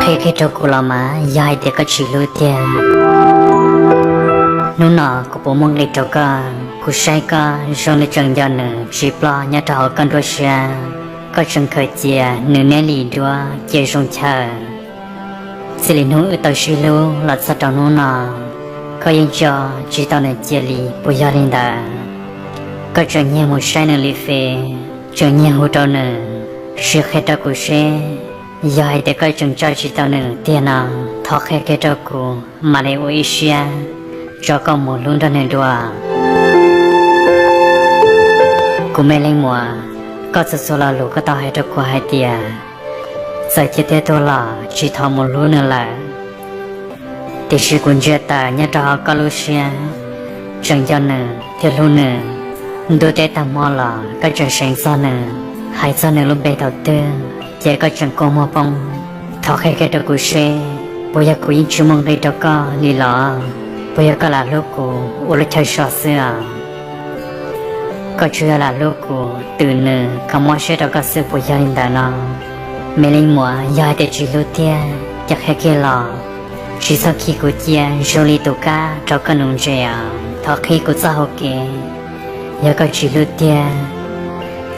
Qhia kiag rau kuv los mas, yog hais tias koj tsis hlub tiag, hnub no kuv puas muaj nqis rau koj? Kuv saib koj zoo li tseem nco nws tsis ploj nyob rau hauv koj nruab siab. Koj tseem khaws cia nws niaj li duab cia zoo chaw. Txij li hnub wb tau sib hlub los txog rau hnub no, koj yeej tso tsis tau nws cia li, puas yog li ntawd? Koj tseem nyiag mus saib nws li fes, tseem nyiag hu rau nws, sim qhia rau kuv seb yog hais tias koj tseem tso tsis tau nws tiag no, thov qhia kiag rau kuv mam li ua ib siab tso koj mus hlub nrog nws dua. Kuv me leej muam, koj txhua txhua lo lus koj tau hais rau kuv hais tias txawm ciaj thiab tuag los tsis thov mus hlub nws lawm. Tiam sis kuv ntsia tawm nyob rau hauv koj lub siab, tseem nco nws thiab hlub nws. Ntuj teb tag hmo los koj tseem seev txog nws, hais txog nws lub npe thaum twg ces koj tseem kua muag poob. Thov qhia kiag rau kuv seb puas yog kuv yeej tsis muaj nqis rau koj li los? Puas yog koj lam hlub kuv ua lub chaw so xwb os? Koj tsuas yog lam hlub kuv twm nws kom mob siab rau koj xwb, puas yog li ntawd no? Me leej muam, yog hais tias tsis hlub tiag ces qhia kiag los, tsis txhob khi kuv cia zoo li tus kab rau koj nuv ntses os. Thov qhib kuv txoj hau kev, yog koj tsis hlub tiag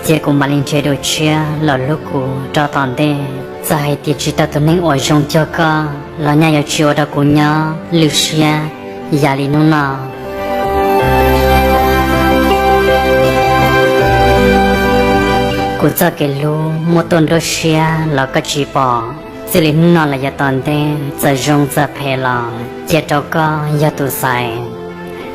ces kuv mam li nrhiav dua tshiab los hlub kuv rau tom ntej. Txawm hais tias tsis tau tus neeg uas zoo cuag koj los nyaj yuav tsis ua rau kuv nyob lwj siab yam li hnub no. Kuv txoj kev hlub muaj tuaj nruab siab los koj tsis pom. Txij li hnub no los yav tom ntej, txawm zoo txawm phem los cia rau koj yog tus xaiv.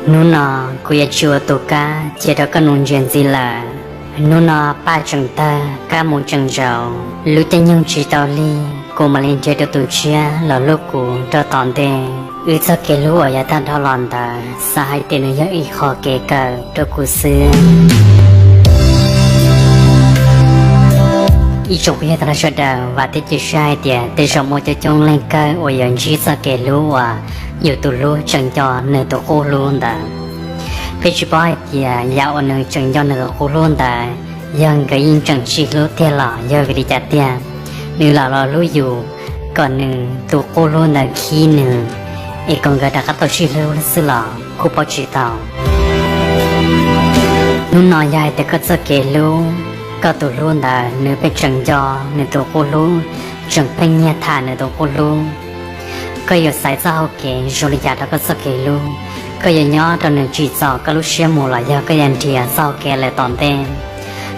Hnub no kuv yuav tsis ua tus kab cia rau koj nuv ntses ntxiv lawm. Hnub no paj tseem tawg, kab mus tseem zaus, lub caij nyoog tsis tau lig, kuv mam li nrhiav dua tus tshiab los hlub kuv rau tom ntej. Wb txoj kev hlub uas yav tag dhau los ntawd, xav hais tias nws yog ib qho kev kawm rau kuv xwb. Ib tsoom phooj ywg tag nrho sawv daws, vam thiab cia siab hais tias tej zaum muaj coob coob leej kawg uas yuav ntsib txoj kev hlub uas yus tus hlub tseem nco nws tus qub hlub ntawd. Peb tsis paub hais tias yam uas nws tseem nco nws tus qub hlub ntawd yog nkawd yeej tseem sib hlub tiag los yog vim li cas tiag, nws lam los hlub yus kom nws tus qub hlub ntawd khib nws es kom nkawd rov qab tau sib hlub xwb los kuj paub tsis tau. Hnub no yog hais tias koj txoj kev hlub, koj tus hlub ntawd nws pheej tseem nco nws tus qub hlub, tseem pheej nyiag tham nws tus qub hlub, koj yuav xaiv txoj hau kev zoo li cas rau koj txoj kev hlub? Koj yuav nyob rau nws tsim txom koj lub siab mus los yog koj yuav nrhiav txoj hau kev lawm tom ntej?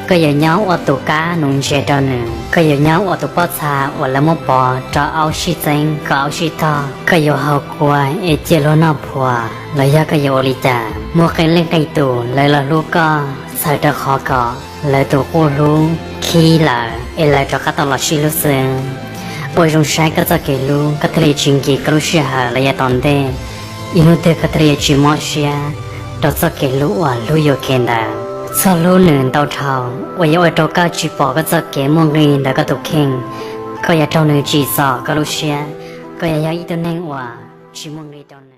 Koj yuav nyob ua tus kab nuv ntses rau nws, koj yuav nyob ua tus pob txha uas lawv muab pov rau aub sib txeeb kom aub sib tog, koj yuav haus kua es cia luag noj phuas los yog koj yuav ua li cas? Muaj qee leej qee tus lawv los hlub koj txhawm rau qhov kom lawv tus qub hlub khib lawm es lawv rov qab tau los sib hlub xwb. Ua zoo saib koj txoj kev hlub, koj thiaj li tsis nkim koj lub sij hawm los yav tom ntej. Ib hnub twg koj thiaj li yuav tsis mob siab rau txoj kev hlub uas hlub yuam kev ntawd. Txhob hlub nws ntau dhau uas yuav ua rau koj tsis pom koj txoj kev muaj nqis ntawm koj tus kheej. Koj yuav raug nws tsim txom koj lub siab, koj yuav yog ib tug neeg uas tsis muaj nqis rau nws.